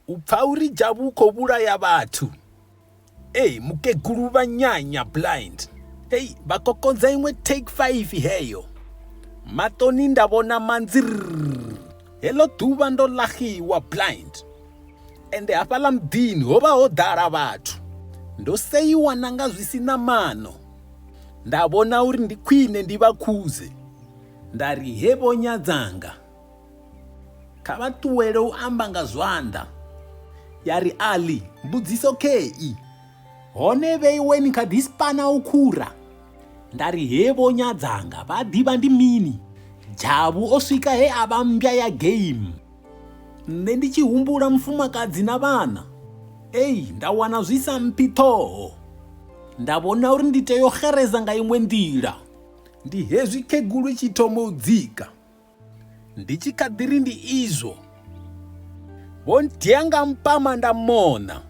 U pfa uri Jabu u khou vhulaya vhathu. Ei, mukegulu vha nyanya blind. Hei, vha kokodza iṅwe take 5 heyo. Maṱoni nda vhona manzi rrrr. Heḽo ḓuvha ndo laxiwa blind. Ende hafhaḽa muḓini ho vha ho ḓala vhathu. Ndo seiwa na nga zwi si na maano. Nda vhona uri ndi khwine ndi vha khuze. Nda ri he vho nyadzanga. Kha vha ṱuwele u amba nga zwanḓa. Ya ri Ali, mbudziso khei. Hone vheiwe ni kha ḓi spana u khura? Nda ri he vho nyadzanga vha ḓivha ndi mini. Jabu o swika he a vha mmbya ya game. Nṋe ndi tshi humbula mufumakadzi na vhana. Ei, nda wana zwi sa mphi ṱhoho. Nda vhona uri ndi tea u xereza nga iṅwe nḓila. Ndi hezwi khegulu i tshi thoma u dzika. Ndi tshi kha ḓi ri ndi izwo, vho ndia nga mpama nda mona.